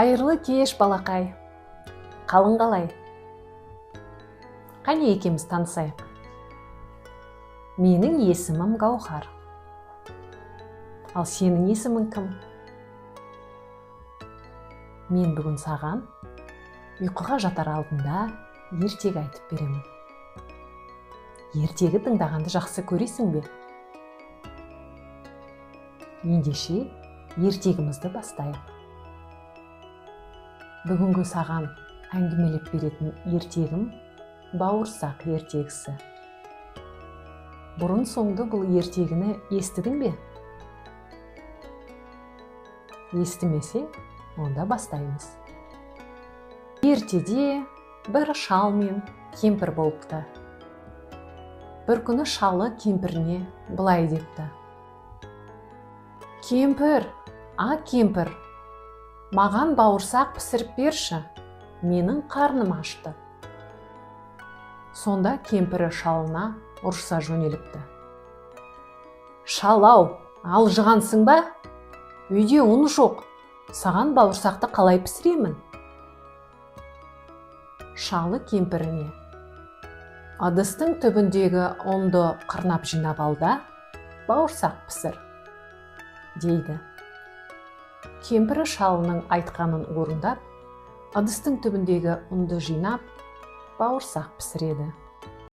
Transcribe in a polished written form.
Қайырлы кеш, балақай! Қалың қалай? Қане, екеуміз танысайық. Менің есімім Гаухар. Ал сенің есімің кім? Мен бүгін саған ұйқыға жатар алдында ертегі айтып беремін. Ертегі тыңдағанды жақсы көресің бе? Ендеше, ертегімізді бастайық. Бүгінгі саған әңгімелеп беретін ертегім — «Бауырсақ» ертегісі. Бұрын соңды бұл ертегіні естідің бе? Естімесең, онда бастаймыз. Ертеде бір шал мен кемпір болыпты. Бір күні шалы кемпіріне былай депті: «Кемпір, а кемпір, маған бауырсақ пісіріп берші, менің қарным ашты». Сонда кемпірі шалына ұрса жөнеліпті: «Шал-ау, алжығансың ба? Үйде ұн жоқ, саған бауырсақты қалай пісіремін?» Шалы кемпіріне: «Ыдыстың түбіндегі ұнды қырнап жинап ал да, бауырсақ пісір», — дейді. Кемпірі шалының айтқанын орындап, ыдыстың түбіндегі ұнды жинап, бауырсақ пісіреді.